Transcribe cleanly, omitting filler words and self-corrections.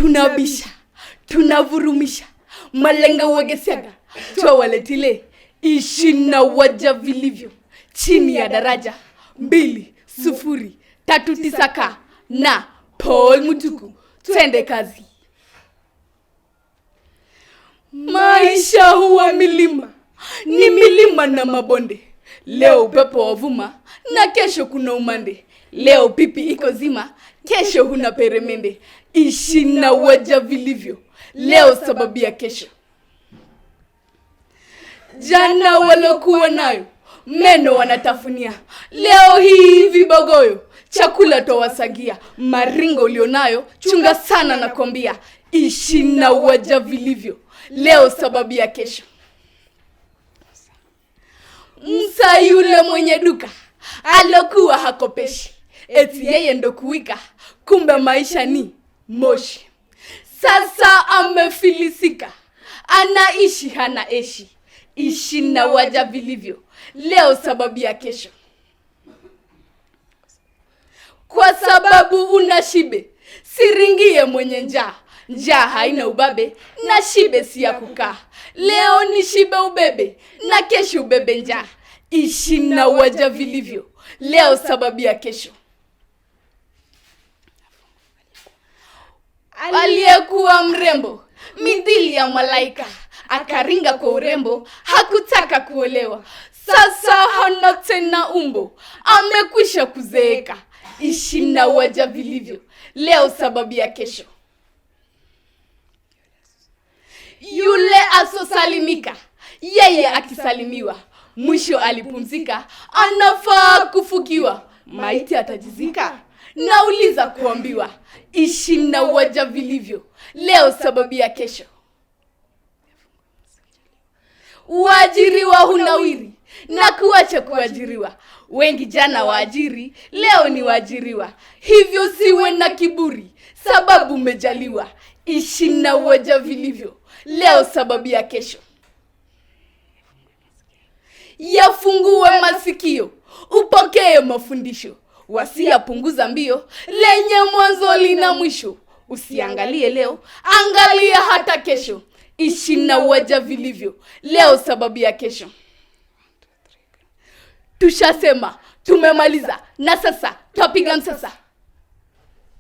Tunabisha, tunavurumisha, malenga wagesiaga, twawaletile ishi na waja vilivyo chini ya daraja 2039 K na Paul Mutuku. Twende kazi. Maisha huwa milima, ni milima na mabonde. Leo upepo wavuma na kesho kuna umande. Leo pipi iko zima, kesho huna peremende. Ishi na waja vilivyo, leo sababu ya kesho. Jana walokuwa nayo meno wanatafunia, leo hii vibogoyo chakula twawasagia. Maringo ulionayo chunga sana, nakwambia. Ishi na waja vilivyo, leo sababu ya kesho. Msa yule mwenye duka alokuwa hakopeshi, eti yeye ndo kuwika, kumbe maisha ni moshi. Sasa amefilisika, anaishi hana eshi. Ishi na waja vilivyo, leo sababu ya kesho. Kwa sababu una shibe, siringie mwenye njaa. Njaa haina ubabe na shibe si ya kukaa. Leo ni shibe ubebe na kesho ubebe njaa. Ishi na waja vilivyo, leo sababu ya kesho. Aliyekuwa mrembo mithili ya malaika akaringa kwa urembo, hakutaka kuolewa. Sasa hana tena umbo, amekwisha kuzeeka. Ishi na waja vilivyo, leo sababu ya kesho. Yule asosalimika, yeye akisalimiwa, mwisho alipumzika, anafaa kufukiwa. Maiti atajizika? Nauliza kuambiwa. Ishi na waja vilivyo, leo sababu ya kesho. Waajiriwa hunawiri na kuacha kuajiriwa. Wengi jana waajiri, leo ni waajiriwa. Hivyo siwe na kiburi, sababu umejaliwa. Ishi na waja vilivyo, leo sababu ya kesho. Yafungue masikio, upokee mafundisho. Wasia punguza mbio, lenye mwanzo lina mwisho. Usiangalie leo, angalia hata kesho. Ishi na waja vilivyo, leo sababu ya kesho. Tushasema, tumemaliza na sasa twapiga msasa.